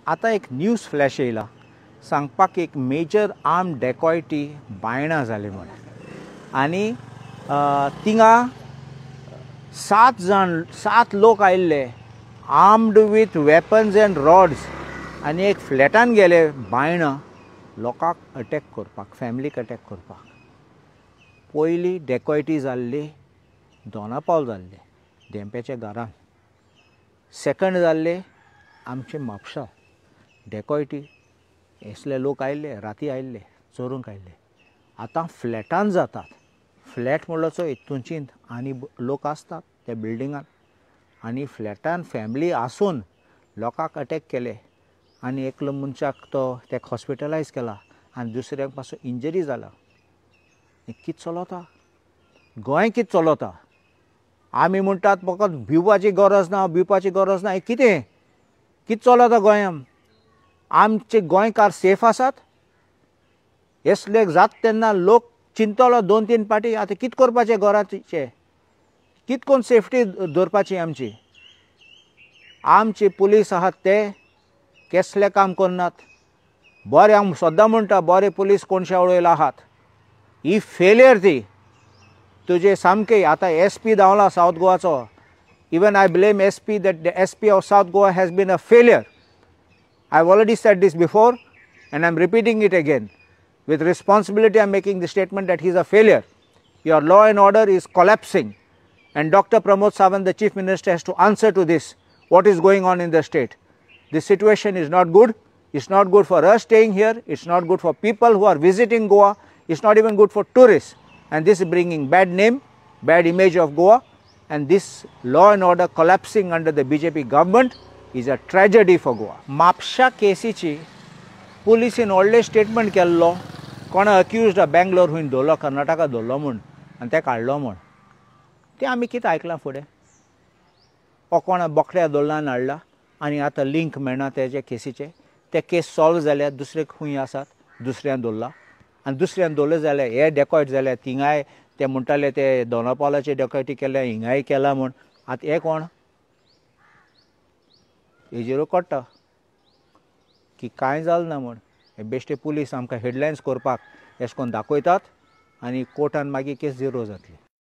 आतां एक news flash येयला सांगपाक एक मेजर आर्म डेकॉयटी बायणा जाली म्हण आनी थिंगा 7 जाण 7 लोक आयिल्ले armed with weapons and rods आनी एक फ्लॅटान गेले बायणा लोकांक अटॅक करपाक, फॅमिलीक अटॅक करपाक. पयली डेकॉयटी जाल्ली दोनापावल जाल्ली धेंप्याच्या घरान, सेकंड जाल्ले आमचे म्हापसा डेकॉयटी. असले लोक आयिल्ले राती आयिल्ले चोरूंक आयिल्ले. आतां फ्लॅटान जातात. फ्लॅट म्हणलो चोय तुमचींत आनी लोक आसतात त्या बिल्डिंगान आनी फ्लॅटान फॅमिली आसून लोकांक अटॅक केले आनी एकलो मनशाक तो तेका हॉस्पिटलायज केला आनी दुसऱ्याक पासून इंजरी जाला. कितें चलता गोंय, कितें चलता? आमी म्हणटात फकत भिवपाची गरज ना, भिवपाची गरज ना. हें कितें कितें चलता गोंयान? आमचे गोंयकार सेफ आसात? असले जात तेन्ना लोक चिंतलो 2-3 पाटी आतां कितें करपाचें घराचें, कितें करून सेफ्टी दवरपाची आमची? आमची पुलीस आहात ते केसले काम करनात. बरें हांव सद्दां म्हणटा बरे पुलीस कोणशा वळयला आहात, ही फेलियर ती तुजे सामके. आतां एस पी धांवला सावथ गोवाचो. Even I blame S P that the S P of South Goa has been a failure. I have already said this before and I am repeating it again. With responsibility I am making the statement that he is a failure. Your law and order is collapsing and Doctor Pramod Sawant the chief minister has to answer to this what is going on in the state. This situation is not good. It's not good for us staying here. It's not good for people who are visiting Goa. It's not even good for tourists. And this is bringing bad name, bad image of Goa. And this law and order collapsing under the BJP government is a tragedy for Goa. Mapusa केसीची पुलिसीन व्हडलें statement केल्लो, कोण accused Bangalore हुंय धरलो, कर्नाटका धरलो म्हूण आनी ते काडलो म्हूण. तें आमी कितें आयकलां फुडें? हो कोण बोकड्या धरला हाडला आनी आतां लिंक मेळना तेजे केसीचे. ते केस सॉल्व जाल्यार दुसरे खंय आसात, दुसऱ्यान धरला आनी दुसऱ्यान धरले जाल्यार हे डेकॉयट जाल्यार थिंगाय ते म्हणटाले ते दोनापावलाचे डेकॉयटी केल्या, हिंगाय केला म्हूण. आतां हे कोण हेजेर कळटा की कांय जालें ना म्हूण. हे बेश्टे पुलीस आमकां हेडलायन्स करपाक अशें करून दाखयतात आनी कोर्टान मागीर केस झिरो जातली.